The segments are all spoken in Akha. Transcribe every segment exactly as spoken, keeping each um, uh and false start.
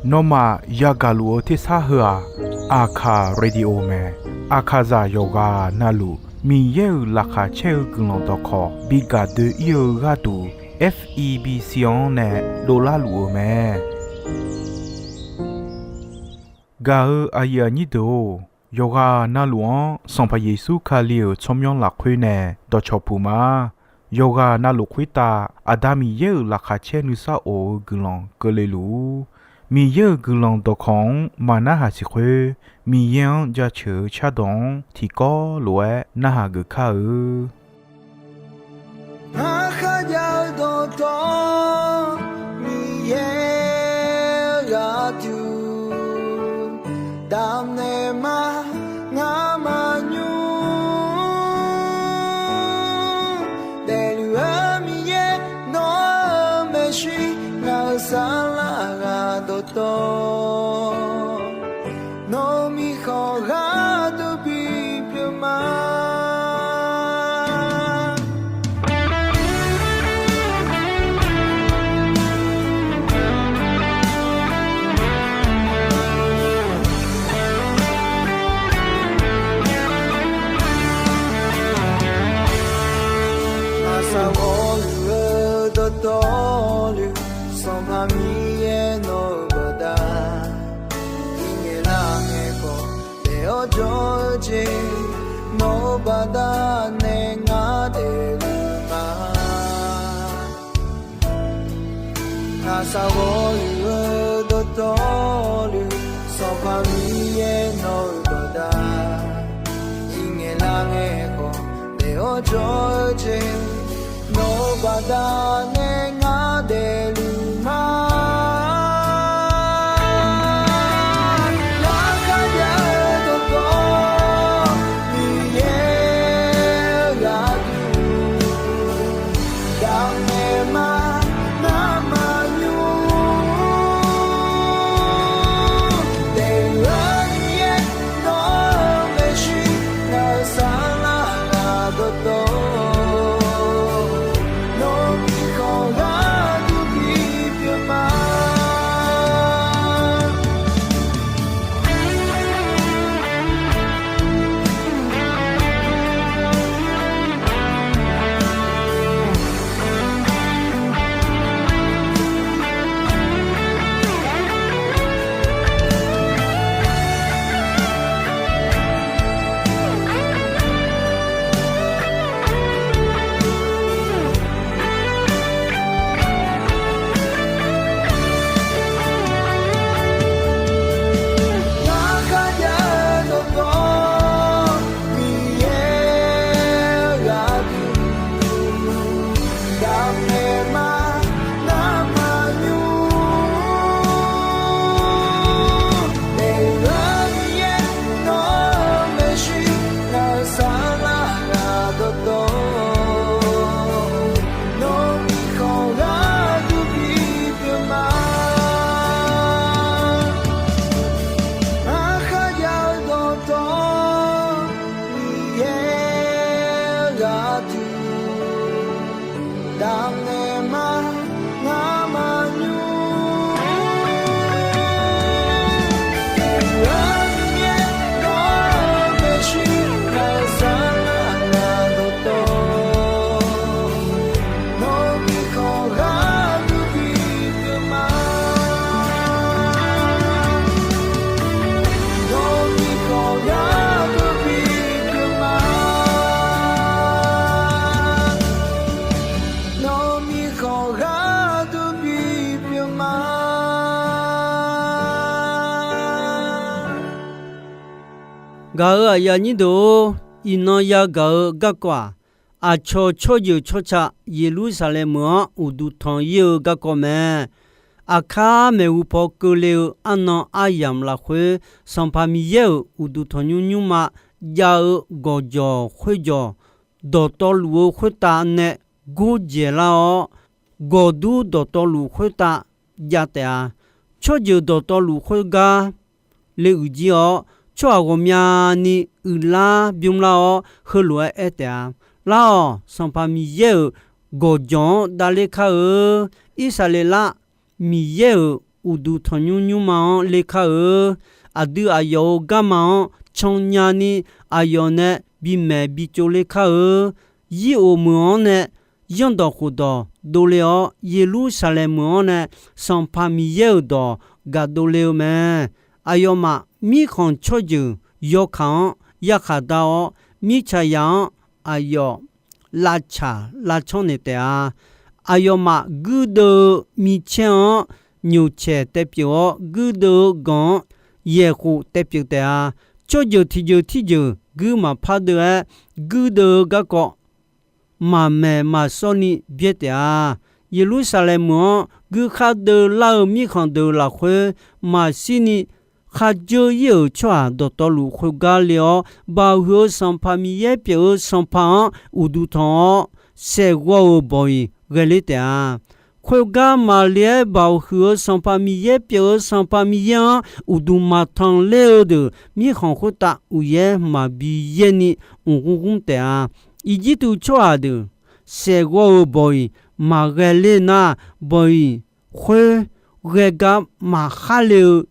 Nawmaf yagaq luf-eu tersar heu-aq, Aqkaq Radio mae. Aqkaqzaq yawqghaq navluf Miqyaer-euq laqkhaq caer-eu guiqlanq dawqkawq bi gaq doe-ir-eu gharduq, F E B C-anr nae dovlar luf-eu mae. Gaq-eu aqyuif aqnyir deuq-or, yawqghaq navluf-anr Sanqpaq Yeqsur Kali-euq tsawrmyanr lafkhoer nae dawqcawq puq ma. Yawqghaq navluf khoertav Aqda Miqyaer-euq laqkhaq caer nuisar of-eu guiqlanq keuvle luf-ur. Miqyaer-euq guiqlanq dawqkawq-anr maqnarhaq siq khoer, Miqyaer-anr jaceuq-eu cardawq-anr tiqkawv lof-aer narhaq geuf kar-eu. Ngar kharjav-eu dawqtawvluf, Miqyaer-eu gharduq damnaeq ma. Ngar maqnymr daefluf-eu Miqyaer, nawr-eu maeqshi ngaq-euq saflar ghaq dawqtawvluf, nawq-eu mirkhanq gharduq bipyeuf ma. Aqsaq ghawqluf-eu dawqtawvluf, Sanqpaq Miqyaer nawq-eu baqda, iqngaeq lar ngaeq khawf daef-awr jawr-eu jeq, nawq-eu baqda nae ngar daefluf ma. Aqsaq ghawqluf-eu dawqtawvluf, Sanqpaq Miqyaer nawq-eu baqda, iqngaeq lar ngaeq khawf daef-awr jawr-eu jeq, nawq-eu baqda nae ngar daefluf ma. Ngar kharjav-eu dawqtawvluf, Miqyaer-eu gharduq damnaeq ma. Ngar maqnymr daefluf-eu Miqyaer, nawr-eu maeqshi ngaq-euq saflar ghaq dawqtawvluf, nawq-eu mirkhanq gharduq bipyeuf ma. Ngar kharjav-eu dawqtawvluf, Miqyaer-eu gharduq damnaeq ma. Ngar maqnymr daefluf-eu Miqyaer, nawr-eu maeqshi ngaq-euq saflar ghaq dawqtawvluf, nawq-eu mirkhanq gharduq bipyeuf ma. Ngar kharjav-eu dawqtawvluf, Miqyaer-eu gharduq damnaeq ma. Ngar maqnymr daefluf-eu Miqyaer, nawr-eu maeqshi ngaq-euq saflar ghaq dawqtawvluf, nawq-eu mirkhanq gharduq bipyeuf ma. Nawq-eu mirkhanq gharduq bipyeuf ma. Nawq-eu mirkhanq gharduq bipyeuf ma. Gaq-euq aqyuif aqnyir deuq-or, iqnan yagaq-eu garkawv-aq, aqcawq tsawrjeuq tsawrca Yeqlursaqlaeq meuq-anr uqduq tanq-ir-eu garkawv mae. Aqkar maeqhu paw keuvle-eu arnan aryamq lafkhoer, Sanqpaq Miqyaer-euq uqduq tanqnymr nymrma jav-eu gawqjawq khoerjawq, dawqtawvluf-eu khoertav nae gordzaeq lar-awr, gawqdur dawqtawvluf khoertav jav taef-a. Tsawrjeuq dawqtawvluf khoergar le uiq jir-awr, tsawrhaq ghawqmyani uiqlar bymr lar-awr, heulof-aer aer taef-a. Lar-awq, Sanqpaq Miqyaer-euq gawqjawq-anr davler kar-eu. Irsaqleqlav Miqyaer-euq uqduq tanqnymr nymrma-anr ler kar-eu, aqdui aqyawf-euq garma-anr cannya ni aqyawf nae bimaeq bitsov ler kar-eu, yir of meuq-anr nae yanrdawq khofdawq dovle-awr, Yeqlursaqlaeq meuq-anr nae Sanqpaq Miqyaer-euq dawq gaqdov le-eu mae. Aqyawfmaf mirkhanq tsawrjeuq yawkaq-anr yarkhaq dar-awr, mirtsaqzaq-anr aqyawf lavtsaq lavcanr naeq taef-a. Aqyawfmaf guirdeuv-eu micaer-anr nyoqcaeq taev pyeuf-awr, guirdeuv-eu ganq-anr yaeqkhof taev pyeuf taef-a. Tsawrjeuq tiqjeuq tirjeuq guir maqpar deuv-aer, guirdeuv-eu garkawv maqmaeq maqsawr ni byaer taef-a. Yeqlursaqlaeq meuq-anr guikhar deuvlar-eu mirkhanq deuq lafkhoer maqshir ni khardzeur ir-euq tsawrhaq dawqtawvluf khoergar le-awr, Baoq huiq-eu Sanqpaq Miqyaer pyeuf-eu Sanqpaq-anr uqduq tanq-awr, saeqghawv-euq bawq-iq ghae ler taef-a. Khoergar maqle-aer Baoq huiq-eu Sanqpaq Miqyaer pyeuf-eu Sanqpaq Miqyaer-anr uqduq maqtanq ler-eu deuq, mirkhanq khoertav uqyaer maqbi yaer ni mq gmr gmr taef-a. Irjirtuv tsawrhaq deuq saeqghawv-euq bawq-iq maqghae ler nar, bawq-iq khoer ghae gar maqkhar le-eu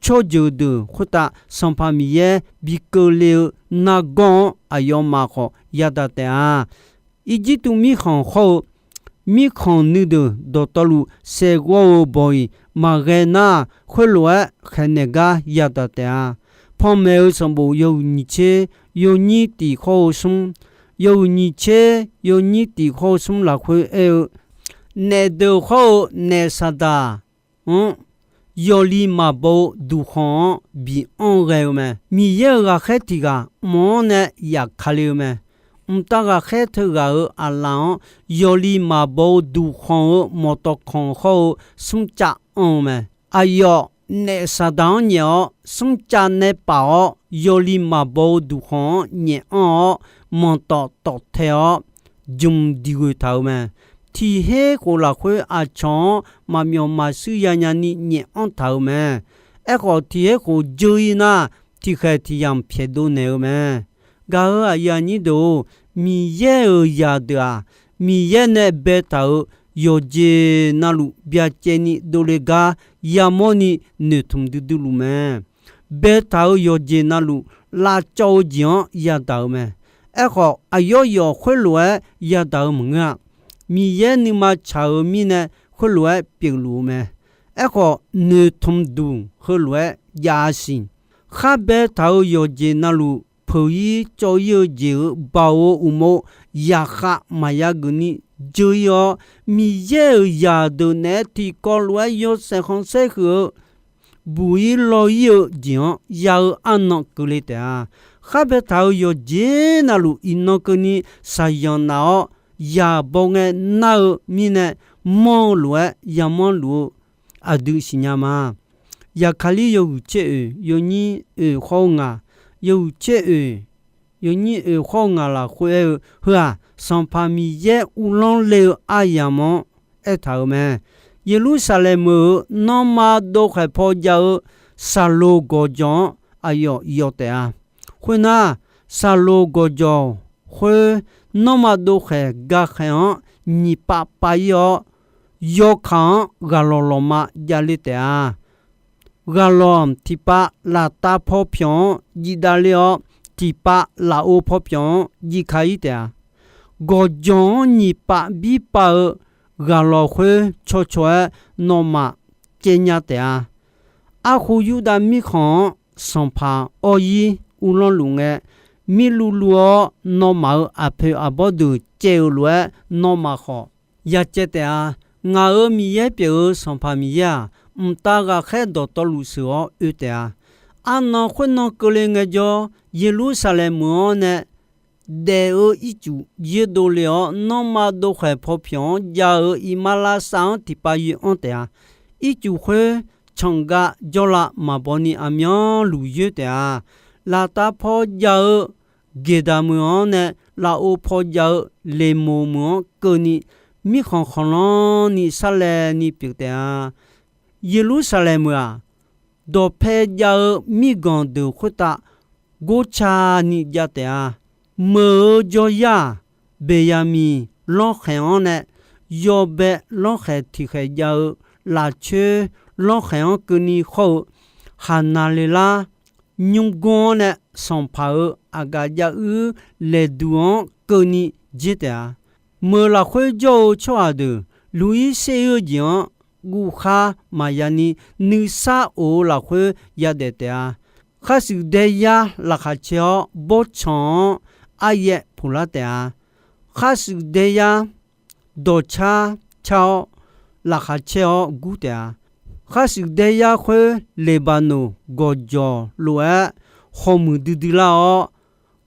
tsawrjeuq deuq khoertav Sanqpaq Miqyaer bi keuvle-eu nargawr-anr aqyawfmaf khawf yadaq taef-a. Irjirtuv mirkhanq hawr-eu mirkhanq nuideuq dawqtawvluf saeqghawv-euq bawq-iq maqghae nar, khoerlof-aer khaeqnaeq gar yadaq taef-a. Panmaeq-eu sanqbof yawhuiq nyiq tser yawnyir tiq hawr-eu smr, yawhuiq nyiq tser yawnyir tiq hawr-eu smr lafkhoer aer-eu, naef deuq hawr-eu naef Saqdaq-anr yawli maqbaw-eu duqkhanq-anr bi anr ghae-eu mae. Miqyaer-euq ghaqkhaer tiq ghaq mq-anr nae yaf ka le-eu mae. Mqtav ghaqkhaer teughaq-euq aqlaf-anr yawli maqbaw-eu duqkhanq-eu mawqtawf kanq hawr-eu smrcav anr-eu mae. Aqyawf naef Saqdaq-anr nyaef-awr, smrcav nae paf-awr, yawli maqbaw-eu duqkhanq-anr nyaef anr-awr, manqtawf tawftae-awr jmq diq ghoeq taq-euq mae. Tiq her khof lafkhoer aqcawq-anr maqmyawf maqshuir yanya ni nyaef anr taq-euq mae. Aerkhawf, tiq her khof dzeur-ir nar, tiqkhaeq tiq yamq pyaeqdov naeq-eu mae. Gaq-euq aqyuif aqnyir deuq-or, Miqyaer-euq zaqdeuq-aq, Miqyaer nae baetaq-euq yawqjeq navluf byacaevni dovle gar yamawrni noeqtmq duidui luf mae. Baetaq-euq yawqjeq navluf lavcawv-eu jeq-anr yadaq-euq mae. Aerkhawf, aqyawf yawf khoerlof-aer yadaq-eu maqngeur-a. Miqyaer nuima tsaq-euq mirnae khoerlof-aer pyeufluf-eu mae. Aerkhawf, noeqtmq duq heulof-aer jav-a siq. Khar baetaq-euq yawqjeq navluf peuq-ir cawv-ir-eu jeq-euq baoq-eu uqmov yaqkhav maqya geuf ni dzeur-ir-awr, Miqyaer-euq zaqdeuq naeq-aer tiqkawv lof-aer yawshaef khanqsaer huiq-eu buq-ir law-ir-eu jeq-anr ya-eu arnan keuvle taef-a. Khar baetaq-euq yawqjeq navluf iqnan keuvni shaqzanq naf-awr, yaq baw ngae nar-eu mirnae manr-eu lof-aer yamanr luf-eu aqdui siqnya ma. Yaqkaqlir yawhuiq tser oeq yawnyir oeq khawr-eu ngaq, yawhuiq tser oeq yawnyir oeq khawr-eu ngaq lafkhoer aer-eu, heu-aq, Sanqpaq Miqyaer uvlanr le-eu aryamq-anr aertaq-euq mae. Yeqlursaqlaeq meuq-euq nanrma dovkhaeq paw jav-eu Saqloq gawqjawq-anr aqyawf yawf taef-a. Khoernar, Saqloq gawqjawq khoer nanrma dovkhaeq gakhaeq-anr nyiq pav pav-ir-awr, yawkaq-anr ghaqlawq lawqma javle taef-a. Ghaqlawq tiqpav laftav paw pyawq-anr jiv davler-awr, tiqpav lafov paw pyawq-anr jiv ka-ir taef-a. Gawqjawq-anr nyiq pav bir pav-eu ghaqlawq khoer cawcaw-aer nawmaf caev nya taef-a. Arkhof Yurdav mirkhanq-anr sanqpaq awr-ir uvlanr luf ngae, mirluvluv-awr nawmaf-euq aqpoeq aqbawr deuq caev-euq lof-aer nawmaf khawf ya caev taef-a. Ngaq-euq Miqyaer pyeuf-eu Sanqpaq Miqyaer-aq, mqtav ghaqkhaer dawqtawvluf sheuq-awr oe taef-a. Arnan khoernan keuvle ngaejawr, Yeqlursaqlaeq meuq-anr nae daef-eu ircuf yoerdov le-awr, nanrma dovkhaeq paw pyawq-anr jav-eu iqmalavshav-anr tiqpav yoe-anr taef-a. Ircuf khoer canqgav jawrlav maqbaw ni aqmyanluf yoer taef-a. Laftav paw jav-eu Geqdaq meuq-anr nae lafov paw jav-eu Leqmoq meuq-anr keuvni, mirkhanq khanqlanr ni sarlaev ni pyeuf taef-a. Yeqlursaqlaeq meuq-aq, dawqpae jav-eu mirganq deuq khoertav gorca ni jav taef-a. Meuq-eu jawryar-aq, Beqyaqmiq lanrkhaeq-anr nae yawbae lanrkhaeq tiqkhaeq jav-eu lafcoer lanrkhaeq-anr keuvni khawr-eu, Haqnaqleqlar nymrgmr-anr nae sanqpaq-euq aqgaf jav-uir laeqduq-anr keuvni jer taef-a. Meuq lafkhoer jawr-eu tsawrhaq deuq luq-ir ser-ir-eu jeq-anr guvkhar maqya ni, nuisar of-eu lafkhoer yadaef taef-a. Kharshuif daeyar laqkhaq caer-awr, bawrtsanq-anr aryaev puqlar taef-a. Kharshuif daeyar dawqcar car-awr, laqkhaq caer-awr gur taef-a. Kharshuif daeyar khoer Leqbaqnoq gawqjawq lof-aer hawmuiq duidui lar-awr,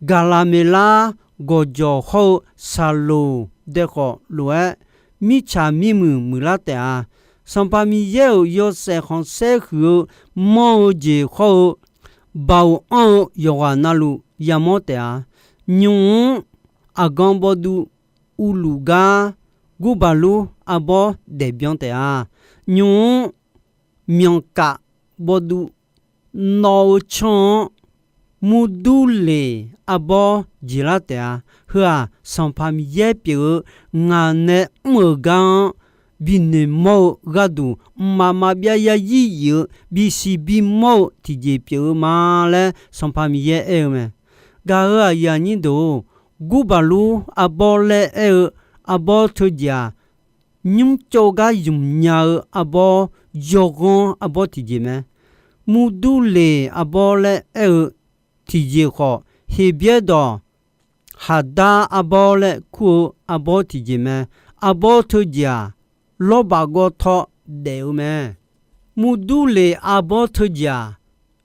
Gaqlaqmeqlar gawqjawq hawr-eu Saqloq daekhawf lof-aer, mirtsaq mirmuiq muiqlar taef-a. Sanqpaq Miqyaer-euq yawshaef khanqsaer huiq-eu manr-eu jeq hawr-eu, Baoq anr-eu yawqghaq na luf yamawr taef-a. Nymq-mr aqgan bawduv uvluf gar gurbaqlur arbawr daefbyan taef-a. Nymq-mr myanqkaf bawduv nawv-eu canr-anr, murdurleq arbawr jeqlar taef-a. Heu-aq, Sanqpaq Miqyaer pyeuf-eu ngaq nae mr-euq gar-anr binoeq mawr-eu gharduq, mqmaq maqbyav yarzir yif-eu bisiq bimawr-eu tiqjeq pyeuf-eu ma laer Sanqpaq Miqyaer aer-eu mae. Gaq-euq aqyuif aqnyir deuq-or, gurbaqlur arbawr laer aer-eu arbawr teujeq-aq, nymrcov gar zmq nya-eu arbawr, yawghanr arbawr tiqjeq mae. Murdurleq arbawr laer aer-eu tiqjeq khawf, Heqbyaer dawq Haqdar arbawr laer kur-eu arbawr tiqjeq mae. Arbawr teujeq-aq, lawrbaq gawtaw daef-eu mae. Murdurleq arbawr teujeq-aq,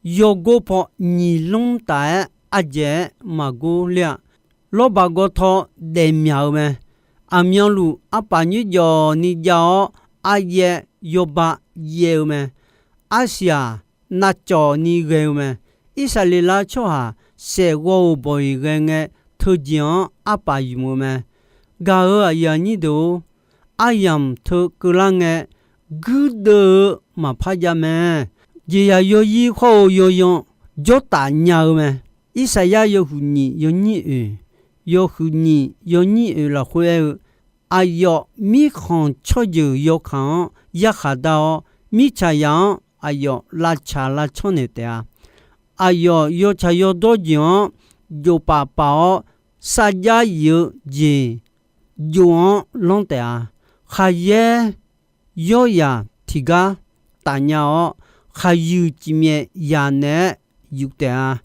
yawgor paw nyiq lmr taf-aer ardzaeq-aer maqgor ler-a. Lawrbaq gawtaw daefmyaq-eu mae. Aqmyanluf arpaf nyoerjawf ni jav-awr, aryaev yawba yaev-eu mae. Arsiq-aq, navcawq ni ghae-eu mae. Irsaqleqlav tsawrhaq saef ghawv-euq bawq-iq ghae ngae, teujeq-anr arpaf ymq-eu mae. Gaq-euq aqyuif aqnyir deuq-or, aryamq teu keuvlar ngae, guirdeuv-eu maqpar jav mae. Jeqzaq yawzir khawr-eu yawyan jawrtaf nya-eu mae. Irsaqyar yawhuiq nyiq yawnyir oeq, yawhuiq nyiq yawnyir oeq lafkhoer aer-eu, aqyawf mirkhanq tsawrjeuq yawkaq-anr yarkhaq dar-awr, mirtsaqzaq-anr aqyawf lavtsaq lavcanr naeq taef-a. Aqyawf yawtsaq yawdawr jeq-anr jofpaf paf-awr, sarjax yif-eu jeq jof-anr lanr taef-a. Khaqyaer yawryaq tiqgar tafnya-awr, khaqyuiq cifmyaef yaq naeq-aer yuf taef-a.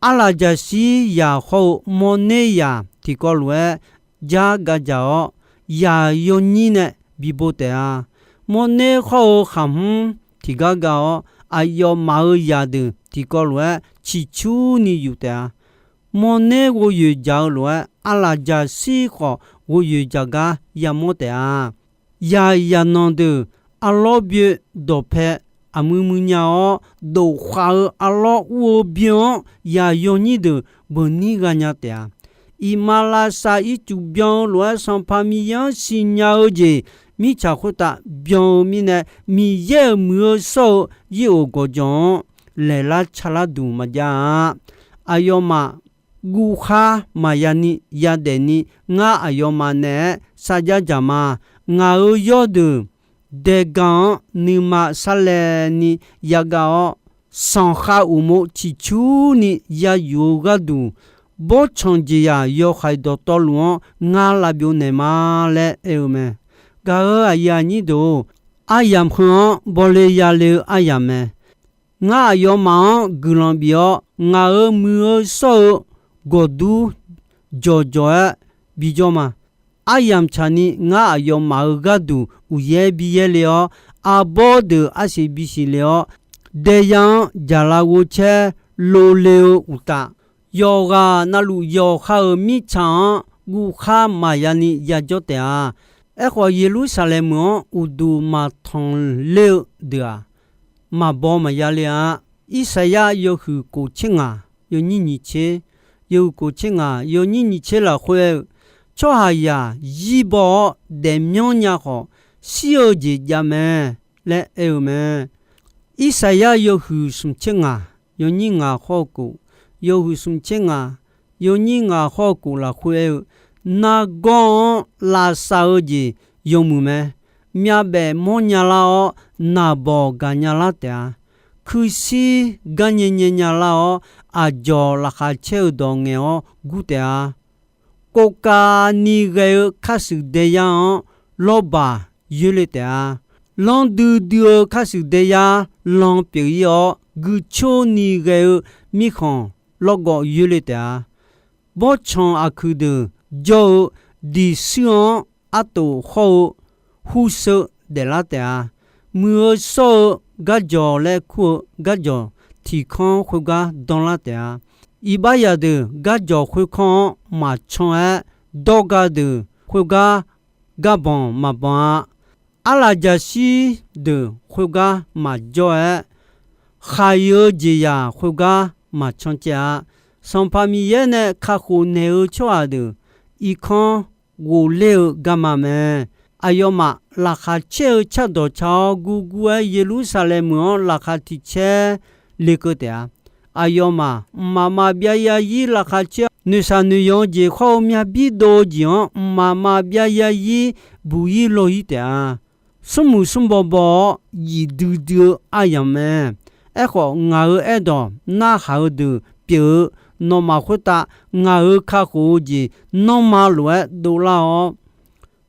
Arlaqjaqshir yaq hawr-eu mawrner yaq tiqkawv lof-aer jar gavdzaq-awr, yaq yawnyir nae bibo taef-a. Mawrner hawr-eu khaqhmr tiqgar gav-awr, aqyawfmaf-euq zaqdeuq tiqkawv lof-aer ciqcurni yuf taef-a. Mawrner ghov yoeq dzaq-eu lof-aer, arlaqjaqshir khawf ghov yoeq dzaq gar yamawr taef-a. Yaq yaqnanq deuq arlawr byoe dawqpae aqmuiq muiq nya-awr, dof khaq-eu arlawr ur-eu byoe-anr yaq yawnyir deuq beuqnir ghanya taef-a. Iqmalavshav ircuf byan-eu lof-aer Sanqpaq Miqyaer-anr siqnya-eu jeq mirtsaq khoertav byan-eu mirnae, Miqyaer-euq muiq-eu shawr-eu yir-oq gawqjawq-anr laeqlar calar duq maqjav-a. Aqyawfmaf guvkhar maqya ni yadaef ni, ngar aqyawfmaf naeq-aer sarjax dzaq ma. Ngaq-euq yawrdeuq daega-anr nuima sarlaev ni yagav-awr, sanqkhav uqmov ciqcurni yayuf-eu gharduq, bawrtsanq jeqzaq yawhaiq dawqtawvluf-anr ngar lavbyov naeq ma laer aer-eu mae. Gaq-euq aqyuif aqnyir deuq-or, aryamq heu-anr bawle yale-eu aryamq mae. Ngar aqyawfmaf-anr guiqlanq bif-awr, ngaq-euq muiq-eu shawr-eu gawqdur jawqjawq-aer bijawr ma. Aryamq tsaqni ngar aqyawfmaf-euq gharduq uqyaer biyaer le-awr, arbawr deuq arsiq bisiq le-awr, daeya-anr jaqlav ghovcaer lov le-eu uqtaf, yawqghaq navluf yawqha-euq mirtsaq-anr guvkhar maqya ni yajawr taef-a. Aerkhawf, Yeqlursaqlaeq meuq-anr uqduq maqtanq ler-eu deuq-aq, maqbaw maqya le-a. Irsaqyar yawhuiq kof tser ngaq yawnyir nyiq tser, yawhuiq kof tser ngaq yawnyir nyiq tser lafkhoer aer-eu, tsawrhaqzaq zirbaw-awr daefmyanr nya khawf, shir-eu jeq jav mae laer aer-eu mae. Irsaqyar yawhuiq smq tser ngaq yawnyir ngaq hawr-eu kof, yawhuiq smq tser ngaq yawnyir ngaq hawr-eu kof lafkhoer aer-eu, nargawr-anr lavsav-eu jeq yawmuiq mae. myavbaef mawrnya lar-awr, naqbawq gaqnya lar taef-a. Kuirshir garnyae nyaenya lar-awr, aqjawq laqkhaq caer-eu dawq ngaeq-awr gur taef-a. Kovkavni ghae-eu karshuif daeyar-anr lawrbaq yoerle taef-a. Lanr duidui-eu karshuif daeyar lan pyeuf-ir-awr, guicoer ni ghae-eu mirkhanq lawrgawv yoerle taef-a. Bawrtsanq aqkuiq deuq jawr-eu diqshuir-anr artof hawr-eu hurseu daeflar taef-a. Muiq-eu shawr-eu garjawq laer kur-eu garjawq tiq kanr khoergar danlar taef-a. Iqbaxzaq deuq garjawq khoerkanr-anr maqcan-aer, dawrga deuq khoergar garbanq maqbanq-a. Arlafjaqshir deuq khoergar maqjawr-aer, khaq-iq-eu jeqzaq khoergar maqcan caev-a. Sanqpaq Miqyaer nae kakhof naeq-eu tsawrhaq deuq irkanr ghofler-eu garma mae. Aqyawfmaf laqkhaq caer-eu cardawq ca-awr gurgur-aer Yeqlursaqlaeq meuq-anr laqkhaq tiq caer lekeuv taef-a. Aqyawfmaf mqmaq maqbyav yarzir laqkhaq caer-awr, noeqshaq noeqyanq-eu jeq khawr-eu myavbir dov-eu jeq-anr mqmaq maqbyav yarzir buq-ir law-ir taef-a. Smrmuiq smrbaw baw-awr, zif duidui-eu aryamq mae. Aerkhawf, ngaq-euq aerdawq narhaq-eu deuq pyeuf-eu nawmaf khoertav, ngaq-euq kakhof-eu jeq nanrma lof-aer dovlar-awr,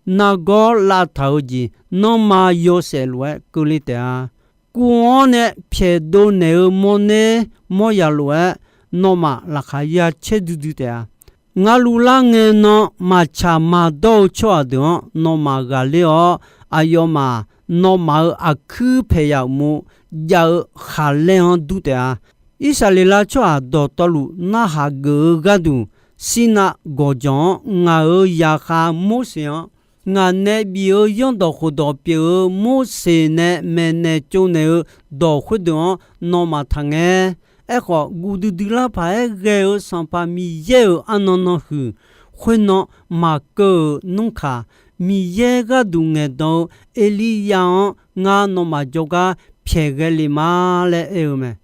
nargawr lavtaq-eu jeq nanrma yawshaef lof-aer keuvle taef-a. Kuv-anr nae pyaeqdov naeq-eu mawrner mawryaq lof-aer, nawmaf laqkhaq ya caer duidui taef-a. Ngar luvlar ngae nan maqtsaq maqdawr-eu tsawrhaq deuq-anr nawmaf ghaqler-awr, aqyawfmaf nawmaf-euq aqkuir paeqyaq uqmov jav-eu khaqlaer-anr dur taef-a. Irsaqleqlav tsawrhaq dawqtawvluf narhaq geuf-eu gharduq, Sirnav gawqjawq-anr ngaq-euq zaqkhav Morseq-anr, ngaq nae bif-eu zanrdawq khofdawq pyeuf-eu Morseq nae maeqnaeq tsovnaeq-eu dawq khoerdeuq-anr nawmaf taqngae. Aerkhawf, guv duidui lar paq-aer ghae-eu Sanqpaq Miqyaer-euq arnan nan huiq, khoernan maqkeuv-euq nmrkaq, Miqyaer gharduq ngaeqdan-eu Erliryav-anr ngar nawmaf jawrgar pyaeq ghae le ma laer aer-eu mae.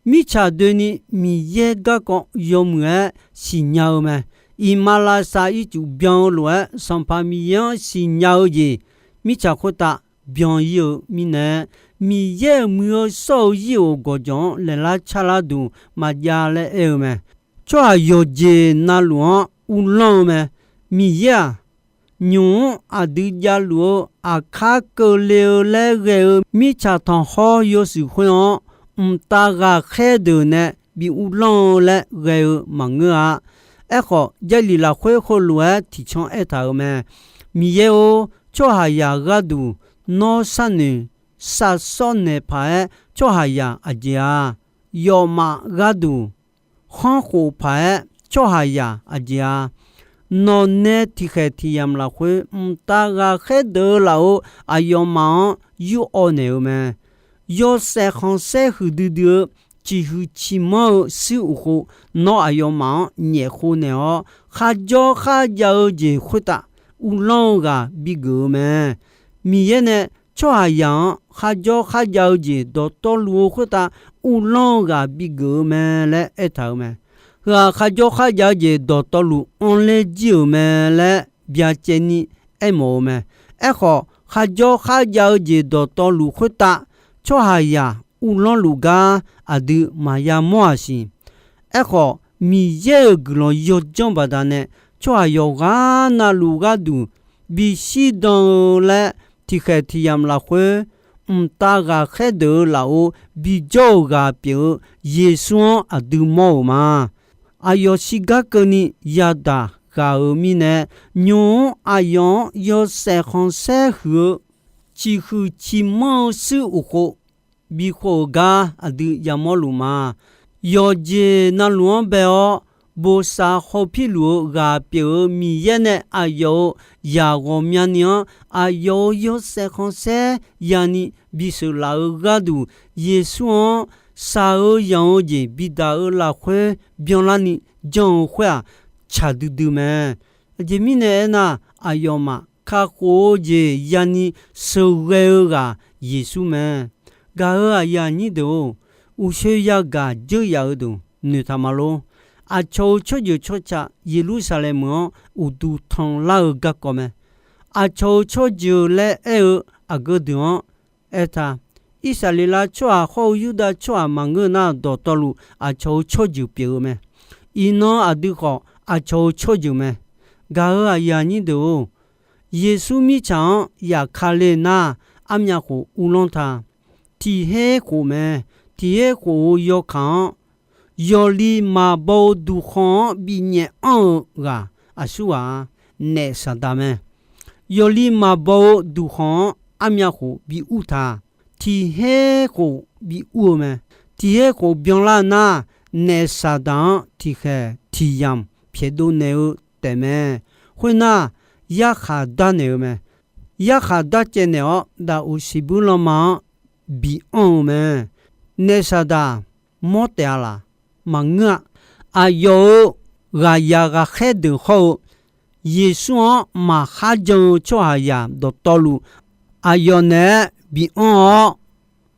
Mirtsaq doeni Miqyaer garkawv yawmuiq-aer siqnya-eu mae. Iqmalavshav ircuf byan-eu lof-aer Sanqpaq Miqyaer-anr siqnya-eu jeq, mirtsaq khoertav byan-ir-eu mirnae, Miqyaer-euq muiq-eu shawr-eu zir-euq gawqjawq-anr laeqlar carlar duq maqjav laer aer-eu mae. Tsawrhaq yawqjeq navluf-anr uvlanr-eu mae. Miqyaer-aq, nymq-mr aqdui javluf-eu aqkar keuvle-eu laer ghae-eu mirtsaq tanqkhawr yawshuif khoer-anr, mqtav ghaqkhaer deuq nae bi uvlanr-eu laer ghae-eu maqngeur-a. Aerkhawf, Jarlif lafkhoer heulof-aer tiqcan aertaq-euq mae. Miqyaer-or, tsawrhaqzaq gharduq nawr sharnoeq sharshawr naeq paq-aer tsawrhaqzaq aqjeq-a? Yawfmaf gharduq khanrkhof paq-aer tsawrhaqzaq aqjeq-a? Nawqnae tiqkhaeq tiqyamq lafkhoer mqtav ghaqkhaer deuq-eu laf-euq aqyawfmaf-anr yur awv naeq-eu mae. Yawshaef khanqsaer huiqdui dui-eu ciqhuiq ciqmanr-eu shuir uqkhov, nawr aqyawfmaf-anr nyaef khov naeq-awr, kharjawr kharjav-eu jeq khoertav uvlanr-eu ghaq bigeuf-eu mae. Miqyaer nae tsawrhaqzaq-anr kharjawr kharjav-eu jeq dawqtawvluf-eu khoertav uvlanr-eu ghaq bigeuf-eu mae laer aertaq-euq mae. Heu-aq, kharjawr kharjav-eu jeq dawqtawvluf anrler jir-euq mae laer byacaevni aermawf-eu mae. Aerkhawf, kharjawr kharjav-eu jeq dawqtawvluf khoertav tsawrhaqzaq uvlanr luf gar aqdui maqya mawr-aq siq. Aerkhawf, Miqyaer-euq guiqlanq yawdzanr baqdanae tsawrhaq yawqghaq navluf gharduq bishir dan-eu laer tiqkhaeq tiqyamq lafkhoer, mqtav ghaqkhaer deuq-eu laf-or bijawr-euq ghaq pyeuf-eu Yeqsur-anr aqdui mawr-euq ma. Aqyawf shigar keuvni yadaq ghaq-euq mirnae, nymq-mr aqyawf-anr yawshaef khanqsaer huiq-eu ciqhuiq ciqmanr-eu shuir uqkhov bikhov-euq gar aqdui yamawr luf ma. Yawqjeq navluf-anr bae-awr, bosav hawpir luf-eu ghaq pyeuf-eu Miqyaer nae aqyawf-euq zaq ghawqmyani-anr aqyawf-euq yawshaef khanqsaer yani bisheuq laf-eu gharduq, Yeqsur-anr shaq-eu yanq-eu jeq bidaq-eu lafkhoer byanlarni janr-eu khoer-aq, tsaqdui dui mae. Aqjeq mirnae aernar, aqyawfmaf kakhof-eu jeq yani sheuqghae-eu ghaq Yeqsur mae. Gaq-euq aqyuif aqnyir deuq-or, uqshoe yagaq dzeur yaf-eu deuq noeqtaq ma lor. Aqcawq-euq tsawrjeuq tsawrca Yeqlursaqlaeq meuq-anr uqduq tanqlar-eu garkawv mae. Aqcawq-euq tsawrjeuq laer aer-eu aqgeu deuq-anr aertaq, Irsaqleqlav tsawrhaq hawr-eu Yurdav tsawrhaq maqngeur nar, dawqtawvluf aqcawq-euq tsawrjeuq pyeuf-eu mae. Iqnan aqdui khawf aqcawq-euq tsawrjeuq mae. Gaq-euq aqyuif aqnyir deuq-or, Yeqsur mirtsaq-anr yaf ka le nar, armyav khof uvlanr ta. Tiq her khof mae. Tiq her khof-euq yawkaq-anr, yawqli maqbaw-eu duqkhanq-anr binyaef anr-eu ghaq aqsurghaq-a, naef Saqdaq mae. Yawqli maqbaw-eu duqkhanq-anr armyav khof bi ur ta. Tiq her khof bi ur-eu mae. Tiq her khof byanlar nar, naef Saqdaq-anr tiqkhaeq tiq yamq pyaeqdov naeq-eu taefmae. Khoernar, yarkhaq darnaeq-eu mae. Yarkhaq darcaev naeq-awr, daquq siqbuir lanma-anr bi anr-eu mae. Naef Saqdaq mawr taef-a laq? Maqngeur-a. Aqyawf-euq ghaqyaq ghaqkhaer deuq hawr-eu Yeqsur-anr maqkhar jan-eu tsawrhaqzaq dawqtawvluf, aqyawf naeq-aer bi anr-awr,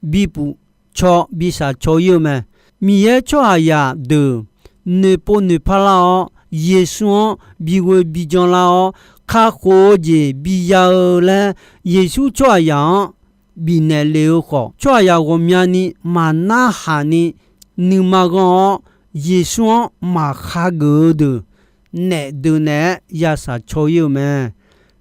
bipuf caw bishaq caw ir-eu mae. Miqyaer tsawrhaqzaq deuq noeqpov noeqpar lar-awr, Yeqsur-anr bi ghoe bi jan lar-awr, kakhof-eu jeq bi ya-eu laer, Yeqsur tsawrhaqzaq-anr bifnaeq lef-eu khawf, tsawrhaqzaq ghawqmyani maqnarhaq ni nuima ghanr-awr, Yeqsur-anr maqkhar geuf-eu deuq, naef deuq naeq-aer yashaq caw ir-eu mae.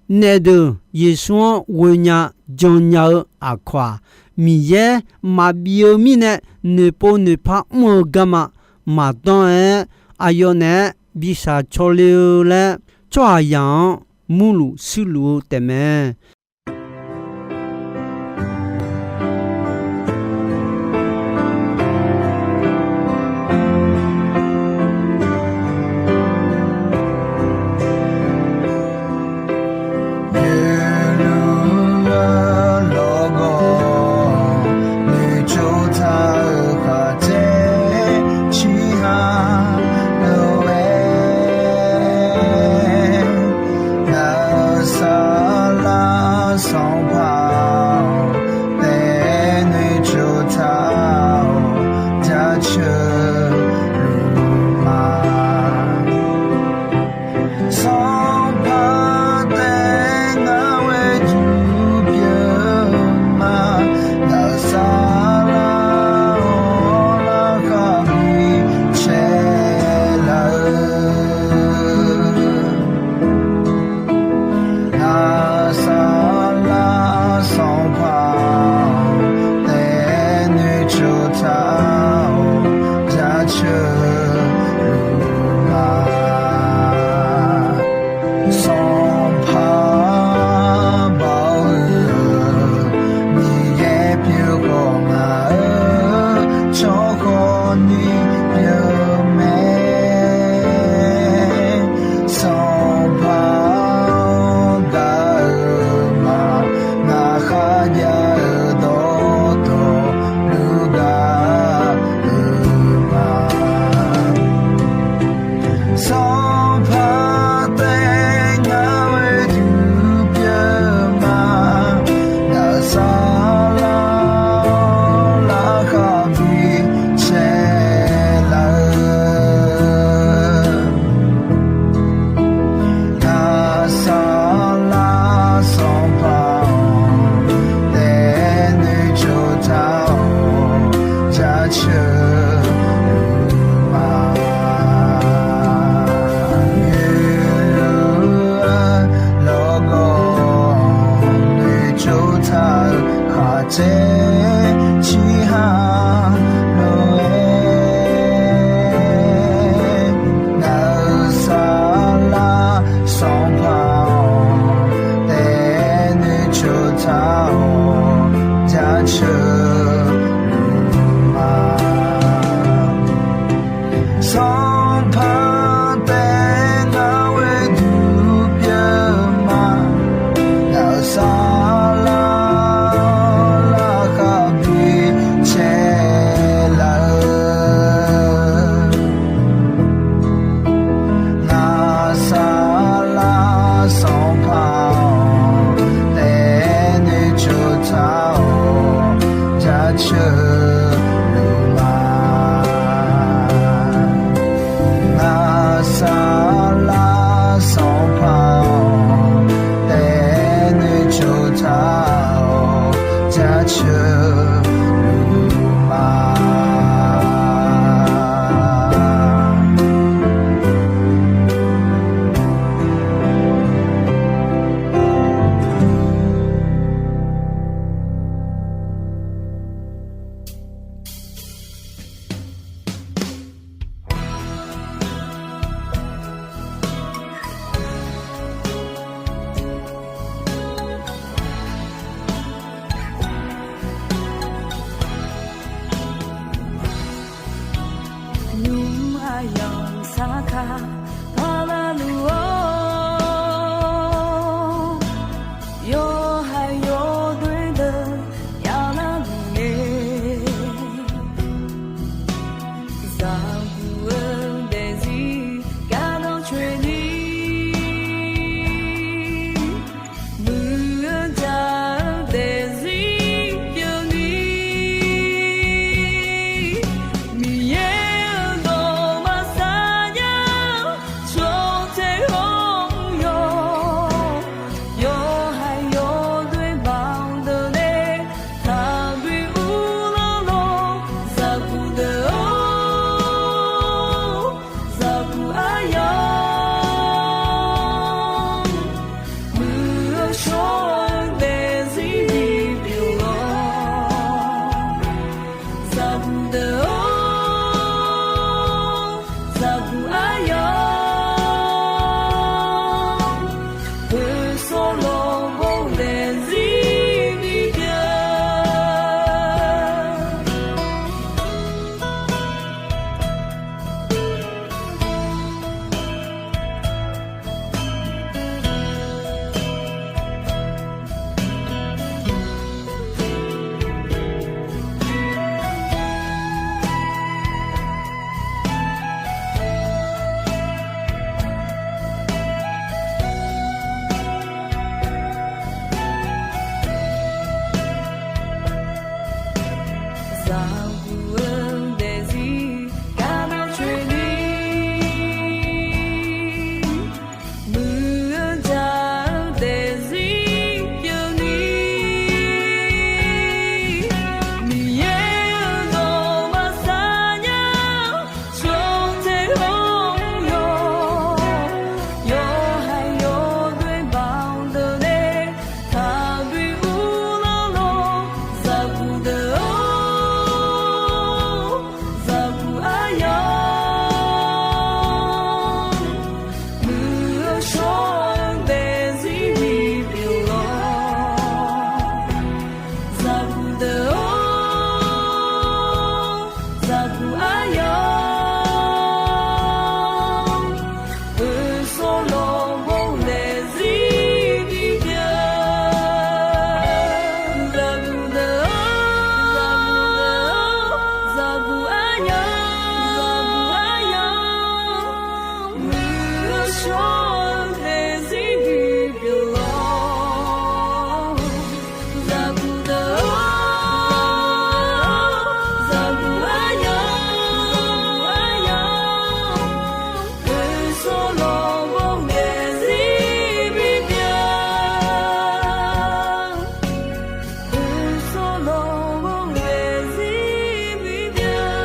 Naef deuq Yeqsur-anr ghoenya jannya-eu aqkawq-aq, Miqyaer maqbif-eu mirnae noeqpov noeqpar mr-eu garma maqdanr-aer, aqyawf naeq-aer bishaq caw le-eu laer, tsawrhaqzaq-anr murluf shuirluf-eu taefmae. Yelur-eu lawrgawv noeqtsov taq-euq khaqdzer ciqha lof-aer, ngaq-euq saflar sanqpaq-awq, taef-aer noeqtsov taq-awq, jaceuq luf ma. Sanqpaq taef ngar ghoe duq pyeuf ma, ngaq-euq saflar-awr larkhaq bi caev laf-eu. Ngaq-euq saflar sanqpaq-awq, taef-aer noeqtsov taq-awq, jaceuq luf ma. Sanqpaq baoq-eu Miqyaer pyeuf khawf, ngaq-euq tsawrhawq ni pyeuf mae. Sanqpaq-awr gaq-euq ma, ngaq kharjav-eu dawqtawvluf gaq-euq ma. Sanqpaq taef ngar ghoe duq pyeuf ma, ngaq-euq saflar-awr larkhaq bi caev laf-eu. Ngaq-euq saflar sanqpaq-awq, taef-aer noeqtsov taq-awq, jaceuq luf ma. Yelur-eu lawrgawv noeqtsov taq-euq khaqdzer ciqha lof-aer, ngaq-euq saflar sanqpaq-awq, taef-aer noeqtsov taq-awq, jaceuq luf ma. Sanqpaq taef ngar ghoe duq pyeuf ma, ngaq-euq saflar-awr larkhaq bi sheuqluf ma. Nymr aqyawf-anr sarkar parlar luf-awr, yawqha yawdoer deuq yaf larluf ngae, zaqguq-eu daefzir gardanr coeni, muiq-eu jaq-eu daefzir pyeufni, Miqyaer-euq dawq maqsar nya-eu tsawrtae hawr-awr, yawqha yawdoer baqdeuq nae taqbi uvlanr lawr, zaqguq deuq-or, zaqguq aryamq, muiq-eu shawr-eu daefzir bipyeuf-awr, zaqguq deuq-or, zaqguq aryamq, khoeqsawr lawq ghof daefzir bipyeuf. Zaqguq-eu daefzir gardanr coeni, muiq-eu jaq-eu daefzir pyeufni, Miqyaer-euq dawq maqsar nya-eu tsawrtae hawr-awr, yawqha yawdoer baqdeuq nae taqbi uvlanr lawr, zaqguq deuq-or, zaqguq aryamq, muiq-eu shawr-eu daefzir bipyeuf-awr, zaqguq deuq-or, zaqguq aryamq, khoeqsawr lawq ghof daefzir bipyeuf. Zaqguq deuq-or, zaqguq aryamq, zaqguq aryamq, muiq-eu shawr-eu daefzir bipyeuf-awr, zaqguq deuq-or, zaqguq aryamq, aryamq, khoeqsawr lawq ghof daefzir bipyeuf. Khoeqsawr lawq ghof daefzir bipyeuf.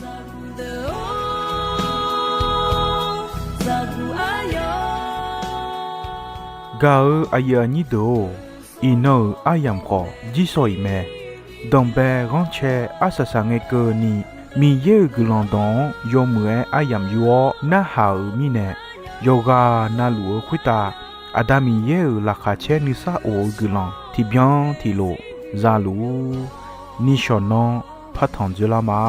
Zaqguq deuq-or, zaqguq aryamq. Gaq-eu aqyuif aqnyir deuq-or, iqnan-euq aryamq khawf jirsawq iq mae. Danqbae ghanrcae arsaq saqngae keuvni, Miqyaer-euq guiqlanq dawq-anr yawmuiq-aer aryamq yur-awr narhaq-euq mirnae, yawqghaq navluf-eu khoertav Aqda Miqyaer-euq laqkhaq caer nuisar of-eu guiqlanq tiqbyan tiqlof za luf-ur. Nishawq nanr partanq dzoerlar ma.